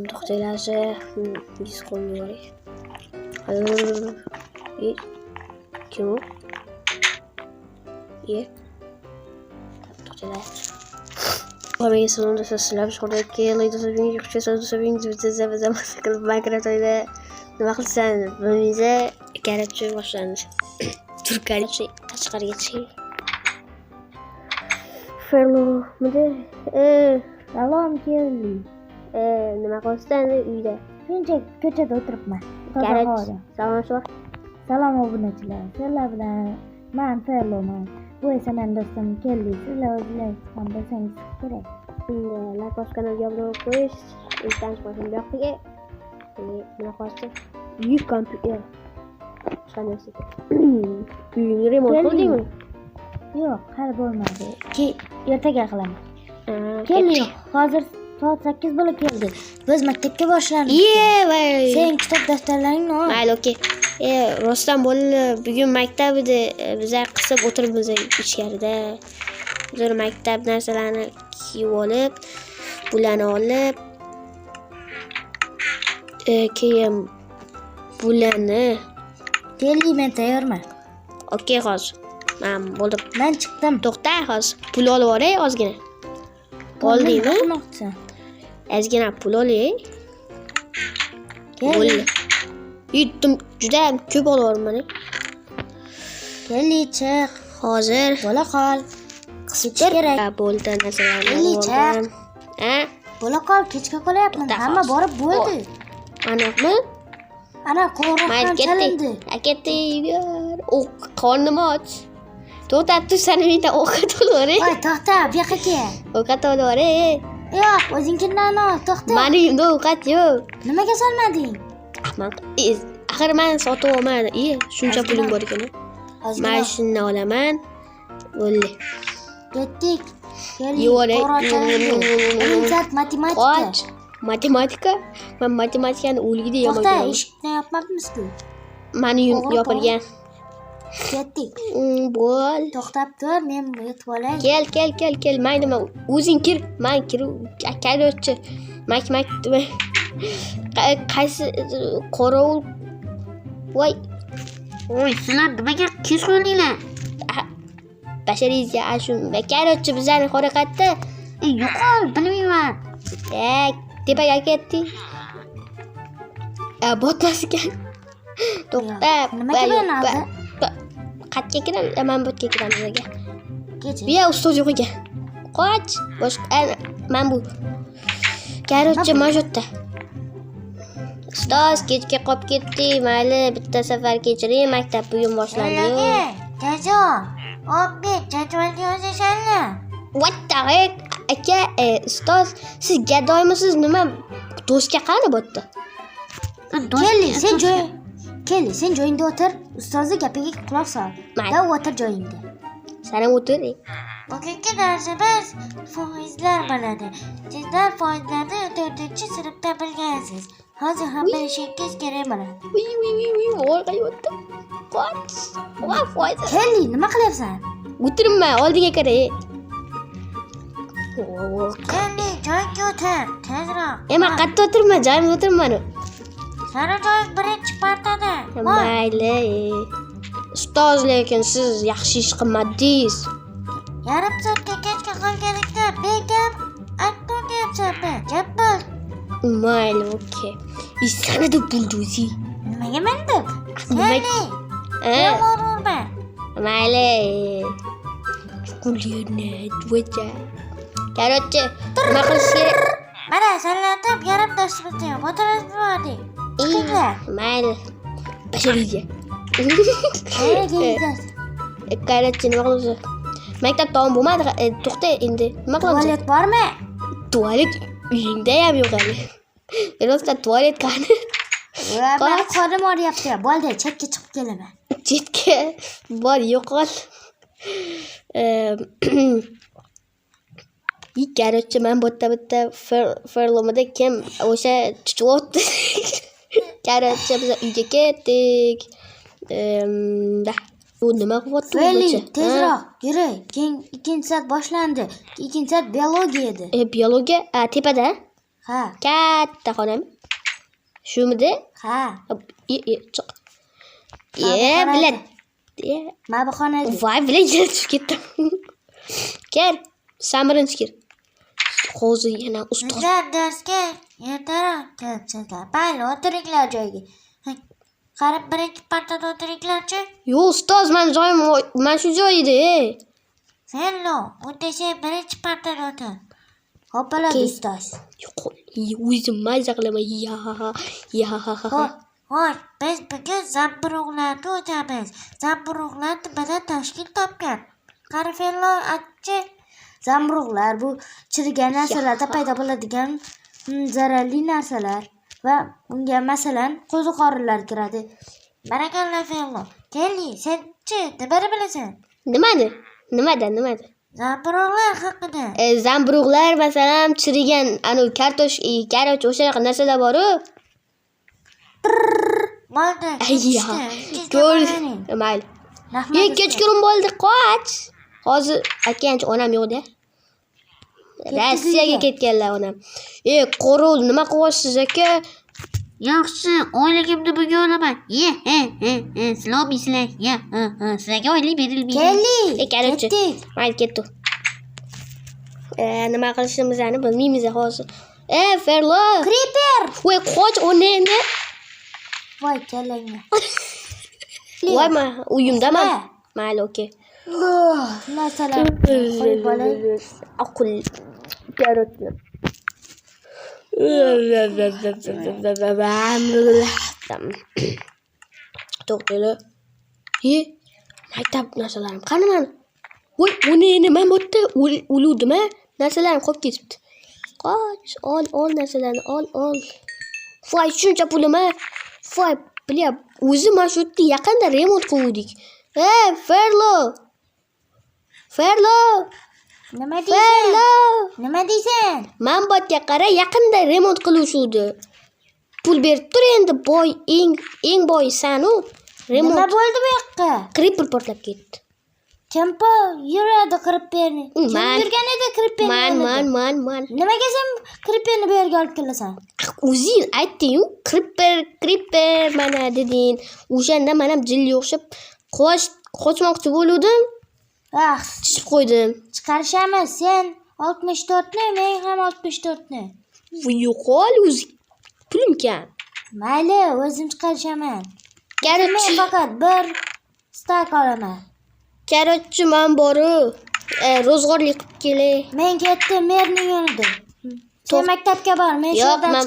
To'xtanglarchi, yuz qo'lni yuboray. Kim u? E. To'xtanglar. Hammaga salom, do'stlar, sizlar qilib Minecraft o'yinida nima qilsan bilmaysiz, короче, boshlandi. Turkanichi tashqariga chiqing. Ferlomidi? Salom, Kelli. Nima qilyapsan uyda? Shunchaki ko'chada o'tiribman. Toza Короче, havoda. Salom shu. Salom, obunachilar. Sizlar bilan man Ferloman. Bu esa meni do'stim Kelli. Sizlar o'zlaringiz ham bilsangiz kerak. Like bosib, kanalga obuna bo'lib qo'yish esdan chiqmasin bu yoqdagi. Nima qilyapsiz? Uy kompyuter. Boshqa narsa. Uyingni remont Kelli. qildingmi? Yo'q, hali bo'lmadi. Ertaga qilaman. Ha, Kelli, ketdik. Hozir soat 8 bo'lib keldi. Biz maktabga borishlarimiz Iye, kerak. voy. Sen kitob daftarlaringni ol. Mayli, okey. Rostdan bo'ldi. Bugun maktab edi. Biza qisib o'tiribmiz ichkarida. Hozir maktab narsalarini kiyib olib, bularni olib, keyin bularni. Kelli, men tayyorman. Okey, hozir. Man bo'ldim. Men chiqdim. To'xta, hozir pul olib olay ozgina. Pulni Oldingmi? nima qilmoqchisan? Ozgina pul olay. Kelli. Bo'ldi. Yutdim, juda ham ko'p olib olman. Kelli, chiq. Hozir. Bo'la qol. Qisib Ketish kerak. Ha, bo'ldi, narsalarni Kelli, oldim. chiq. Ha? Bo'la qol, kechga qolyapman. To'xta, Hamma hozir. borib bo'ldi. Aniqmi? Ana qo'ng'iroq Mayli, ham ketdik. chalindi. Ha, ketdik. O, qornim och. To'xtab tur, sani mendan ovqat olib boray. Voy, to'xta, bu yoqqa kel. Ovqat olib boray. Yo'q, o'zingkidan ol, to'xta. Mani uyimda ovqat yo'q. Nimaga solmading? Man, axir man sotib olmadim. Shuncha Ozgina. pulim bor ekan. Ozgina. Man shuni olaman. Bo'ldi. Ketdik. Kelli, Yuboray. qo'ng'iroq chalindi. Birinchi matematika. Qoch. Matematika? Man matematikani o'lgidek yomon To'xta, ko'raman. eshikni yopmabmiz-ku. Mani uyim O'g'ri. yopilgan. Ketdik. Bo'l. To'xtab tur, men yetib olay. Kel, kel, kel, kel. Mayli, man o'zing kir. Man kiruv. Короче, mak mak qaysi qorovul? Voy, Oy, sizlar nimaga kech qoldinglar? Basharingizga shu. Короче, bizlarni xona qayerda? E, yo'qol, bilmayman. Tepaga ketdik. Botmas ekan. To'xta. Nimaga meni oldi? Qayerga kiramiz? Man bu yerga kiramiz, aka. Kecha. Bu yer ustoz yo'q ekan. Qoch. Boshqa man bu. Короче, mana shu yerda. Ustoz, kechga qolib ketdik. Mayli, bitta safar kechiring, maktab bugun boshlandi. Jazo, 11 jadvalga yozasanlar. What the heck? Aka, ustoz, siz gadoymisiz, nima? Doska qani bu yerda? Kelli, sen joy Kelli, sen joyingda o'tir. Ustozni gapiga quloq sol. Mayli. Da o'tir joyingda. San ham o'tir. Bugungi darsimiz foizlar bo'ladi. Sizlar foizlarni to'rtinchi sinfda bilgansiz. Hozir ham bilishingiz kerak bo'ladi. Uy, uy, uy, uy, orqaga o'tdim. Qoch. Va, foyda. Kelli, nima qilyapsan? O'tirma, oldinga qara. Kelli, joyingga o'tir, tezroq. Man qayerda o'tirma, joyimda o'tirman. Sani joying birinchi partada. Bor. Mayli. Ustoz, lekin siz yaxshi ish qilmadingiz. Yarim soatga kechga qolganingda bekam aytib deyapsanmi? Jim bo'l. Mayli, okey. Sani deb bo'ldi o'zi. Nimaga men deb? Nima? Kelli, Ha, yomon urma. Mayli. Chuqurlarni voja. Короче, nima qilish kerak? Mana sanlatib yarim darsimizni ham o'tirib. Chiqinglar. Mayli. Bashariyga. Qayerga ketasiz? Короче, nima qilamiz? Maktab tamom bo'lmadi. To'xta, endi nima qilamiz? Tualet bormi? Tualet uyingda ham yo'q hali. Rosta, tualet qani? Va, mani qornim og'riyapti. Bo'ldi, chetga chiqib kelaman. Chetga bor, yo'qol. Короче, man bu yerda bitta ferlomida kim o'sha chuchuvotdi. Короче, biz uyga ketdik. Da. Bu nima qilyapti bu Feli, bacha? tezroq yuri. Keyin ikkinchi soat boshlandi. Ikkinchi soat biologiya edi. Ha? Biologiya, a, tepada? Ha, Katta xonami? Shumidi? ha. E, e, chiq. Ha, bu E, xona bilat. edi. E, Mana bu xona edi. voy, bilan yerga tushib ketdim. Kir, san birinchi kir. Hozir yana ustoz. Sizlar darsga ertaroq kelibsizlar. Mayli, o'tiringlar joyga. Qarab birinchi partada o'tiringlarchi. Yo'q, ustoz, man joyim mana shu joy edi. Ey. Fello, unda sen birinchi partada o'tir. Xo'p, bo'ladi, Okey. ustoz. Yo'q, o'zim maza qilaman. Ya, ya. Xo'p, Xo'sh, biz bugun zamburug'larni o'tamiz. Zamburug'lar nimadan tashkil topgan? Qani Fello, aytchi. Zamburug'lar bu chirigan narsalarda paydo bo'ladigan zararli narsalar va unga masalan qo'ziqorinlar kiradi. Barakalla Fello. Kelli, sen-chi, nimani bilasan? Nimani? Nimada, nimada? Zamburug'lar haqida. E, zamburug'lar masalan chirigan anu kartosh, короче, o'shanaqa narsalar bor-u. Bo'ldi, Ay, ya. ketishdi. Ikkinchi Ko'r. bo'laring. Mayli. Rahmat. Ye, Ustoz. kechqurun bo'ldi, qoch. Hozir aytgancha onam yo'q-da. Rossiyaga uyga. ketganlar onam. E, qo'rul, nima qilyapsiz aka? Yaxshi, oyligimni bugun olaman. Ye, he, he, he, sizlar olmaysizlar. Ye, he, he, sizlarga oylik berilmaydi. Kelli. E, короче. Ketdik. Mayli, ketdi. E, nima qilishimizni bilmaymiz hozir. E, Ferlo. Creeper. Voy, qoch, uni. Voy kallangni. Voy, ma uyimdaman. Ha. Mayli, okey. Narsalar qo'yib olay. Aql. Короче. To'xtanglar. E, maktab narsalarim qani mani? Voy, uni endi man bu yerda o'luvdim-a. Narsalarim qolib ketibdi. Qoch, ol, ol narsalarni, ol, ol. Voy, shuncha pulim-a. Voy, бля, o'zi mana shu yerda yaqinda remont qiluvdik. Ey, Ferlo! Ferlo! Nima deysan? Ferlo! Nima deysan? Man botga qara, yaqinda remont qilishuvdi. Pul berib tur endi, boy, eng eng boy san-u. Nima Remont bo'ldi bu yoqqa? Creeper portlab ketdi. Kim yuradi Creeperni? Kim Man. yurgan edi Creeperni? Man, yonida? man, man, man. Nimaga sen Creeperni bu yerga olib kelasan? Ah, o'zing aytding-ku, Creeper, Creeper mana deding. O'shanda men ham jilga o'xshab qochmoqchi bo'luvdim, Ah, tishib qo'ydim. chiqarishamiz. Sen 64 ni, men ham 64 ni. Voy, yo'qol o'zi. Pulim kam. Mayli, o'zim chiqarishaman. Men Короче, faqat bir stack olaman. короче, man boru ro'zg'orlik qilib kelay. Men ketdim merning yonida. Sen maktabga bor, men shu Yo'q, yerdan man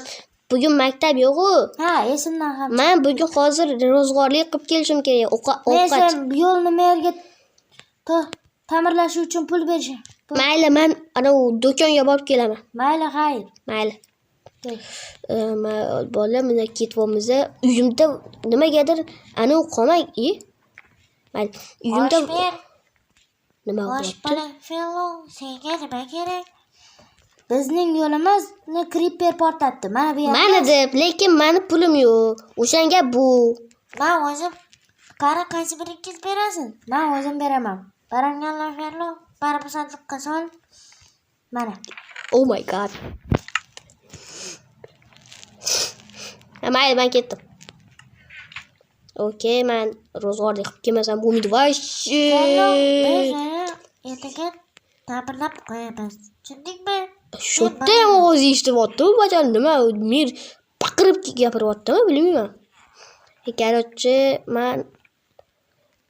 bugun maktab yo'q-u. Ha, esimdan ham. Man bugun hozir ro'zg'orlik qilib kelishim kerak. Men Ovqat. sen yo'lni merga ta'mirlashi uchun pul berishim. Mayli, man anavi do'konga borib kelaman. Mayli, xayr. Mayli. Kel. Bola, mana ketyapmiz. Uyimda nimagadir anavi qolmay, e? Mayli, uyimda Osh ber. nima Osh bo'lyapti? bola Fello, senga nima kerak? Bizning yo'limizni Creeper portlatdi. Mana bu yerda. Mani deb, lekin mani pulim yo'q. O'shanga bu. Man o'zim qani qaysi biringiz berasiz? Men o'zim beraman. Barakalla Fello, baribir sandiqqa sol. Mana. Oh my God. Ha, mayli, men ketdim. Okey, man ro'zg'orlik qilib kelmasam bo'lmaydi. Вообще. Fello, biz uni ertaga ta'mirlab qo'yamiz. Tushundingmi? Shu yerda ham ovozi eshityapti bu bachani nima mir baqirib gapiryaptimi bilmayman. Короче, man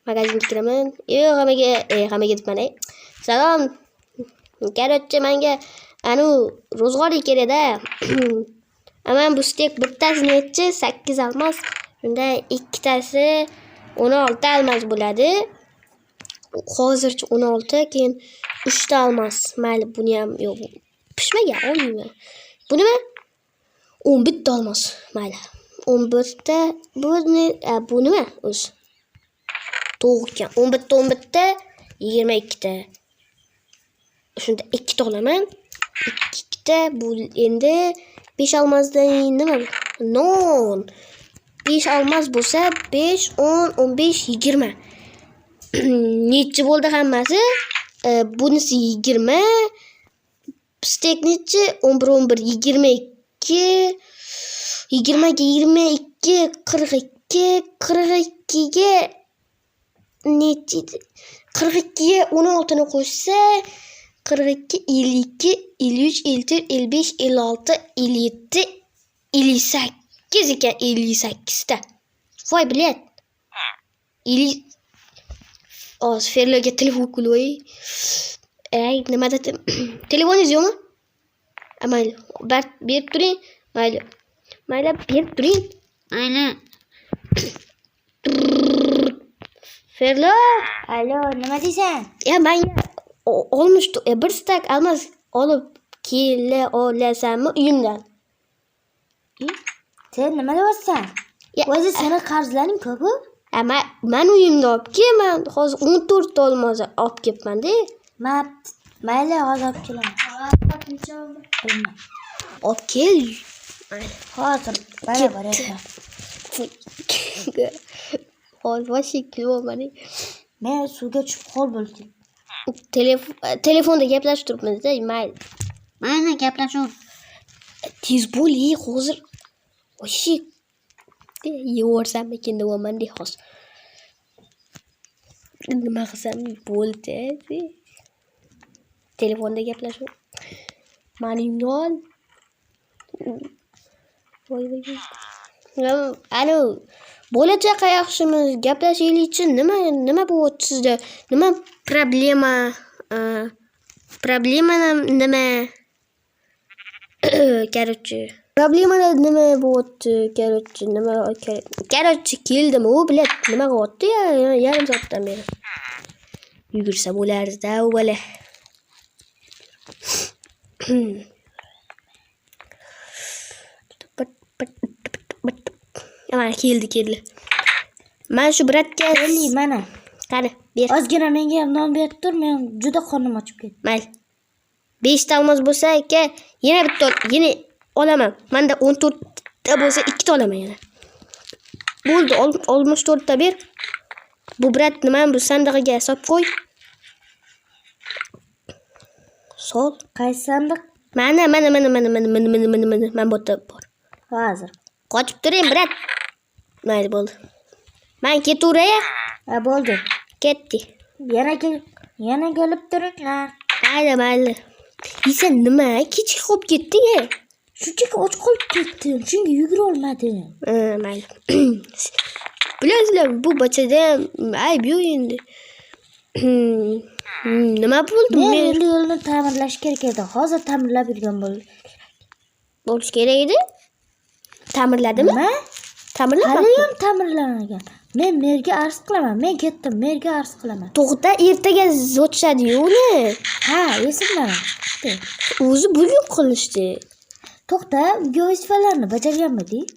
magazinga kiraman. Yo'q, hammaga, hammaga debman, ey. Salom. Короче, menga anu ro'zg'orlik kerakda. Aman bu stek bittasi nechi? 8 almas. Shunda ikkitasi 16 almas bo'ladi. Hozircha 16, keyin 3 ta almas. Mayli, buni ham yo'q. Pishmagan, olmayman. Bu nima? 11 ta olmos. Mayli. 11 ta bu ne? Bu nima o'zi? Tovuq ekan. 11 ta 11 ta 22 ta. Shunda 2 ta olaman. 2 ta bu endi 5 almazdan nima bu? Non. 5 almaz bo'lsa 5, 10, 15, 20. Nechi bo'ldi hammasi? Bunisi 20. Стек nechi? 11, 11, 22. 20 ga 22, 42, 42 ga nechi edi? 42 ga 16 ni qo'shsa, 42, 52, 53, 54, 55, 56, 57, 58 ekan, 58 ta. Voy, блядь. 50. Hozir Ferloga telefon qilvoy. Ey, nima dedi? Telefoningiz yo'qmi? A, mayli. Berib turing. Mayli. Mayli, berib turing. Mayli. Ferlo. Alo, nima deysan? Ya, manga olmish bir стак алмаз olib kela olasanmi uyimdan? Sen nima deyapsan? Ya, O'zi seni qarzlaring ko'p-ku. A, man uyimda olib kel, man hozir 14 ta olmos olib kelibman-da. Man mayli, hozir olib kelaman. Bilmam. Olib kel. Hozir mana boryapman. Hozir вообще kulyapman. Men suvga tushib ho'l bo'ldim. Telefonda gaplashib turibmiz-da, mayli. Mayli, gaplashuv. Tez bo'l, ey, hozir вообще yevorsammikin deyapman-da hozir. Nima qilsam bo'ldi. Telefonda gaplashib. Mani uyimga ol. Voy, voy, voy. Alo, bola chaqa yaxshimi? Gaplashaylikchi. Nima bo'lyapti sizda? Nima проблема? Проблема nima? Короче, проблема nima bo'lyapti? Короче, nima? Короче, keldim u, блядь, nima qilyapti ya yarim soatdan beri? Yugursa bo'lardi-da u bola. Mana keldi, keldi. Mana shu брат ga Keldi mana. Qani, ber. Ozgina menga ham non berib tur, men juda qornim ochib ketdi. Mayli. 5 ta olmos bo'lsa, aka, yana bitta yana olaman. Manda 14 ta bo'lsa, ikkita olaman yana. Bo'ldi, 64 ta ber. Bu брат nima bu sandig'iga solib qo'y. Sol. Qaysi sandiq? Mana, mana, mana, mana, mana, mana, mana, mana, mana, mana bu yerda bor. Hozir. Qochib turing, брат. Mayli, bo'ldi. Man ketaveray. Ha, bo'ldi. Ketdik. Yana kel, yana kelib turinglar. Mayli, mayli. Sen nima kechikib qolib ketding, e? Shunchaki och qolib ketdim. Shunga yugura olmadim. Ha, mayli. Bilasizlar, bu bachada ham ayb yo'q endi. Nima bo'ldi? Men Men endi yo'lni ta'mirlash kerak edi. Hozir ta'mirlab yurgan bo'ldi. Bo'lish kerak edi. Ta'mirladimi? Nima? Ta'mirlamabdi. Hali ham ta'mirlanmagan. Men merga arz qilaman. Men ketdim, merga arz qilaman. To'xta, ertaga o'tishadi-yu uni. Ha, esimdan chiqdi. O'zi bugun qilishdi. To'xta, uyga vazifalarni bajarganmiding?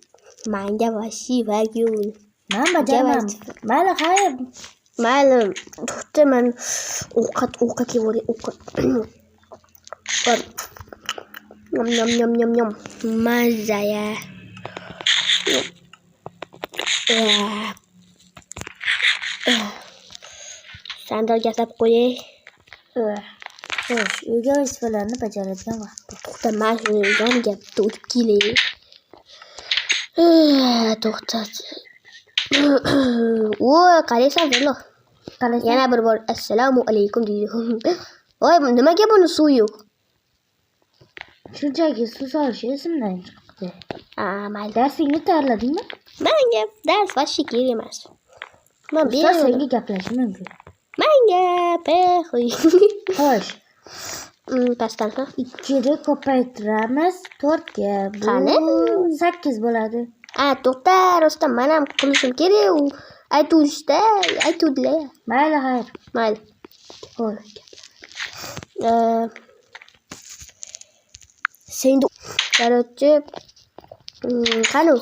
Manga вообще yo'q. Men bajarman. Mayli, xayr. Mayli, to'xta, man ovqat yevoray, ovqat. Nyam nyam nyam nyam nyam. Mazza ya. Sandiqga solib qo'yay. Xo'sh, uyga vazifalarni bajaradigan vaqt. To'xta, man shuni yoniga bitta o'tib kelay. To'xta. Voy, qaraysan, Ferlo. Qalaysan? Yana bir bor assalomu alaykum deydi. Voy, nimaga buni suv yo'q? Shunchaki suv solish esimdan chiqdi. Ha, mayli. Darsingni tayyorladingmi? Manga dars вообще kerak emas. Man Ustoz beraman. senga gaplashi mumkin. Manga похуй. Xo'sh, Pastdan ha. 2 ni ko'paytiramiz 4 ga. Bu Qani? 8 bo'ladi. A, to'xta, rostdan man ham qilishim kerak u. Aytuvishda, aytuvdilar. Mayli, xayr. Mayli. Xo'sh. Senda, короче, qani u?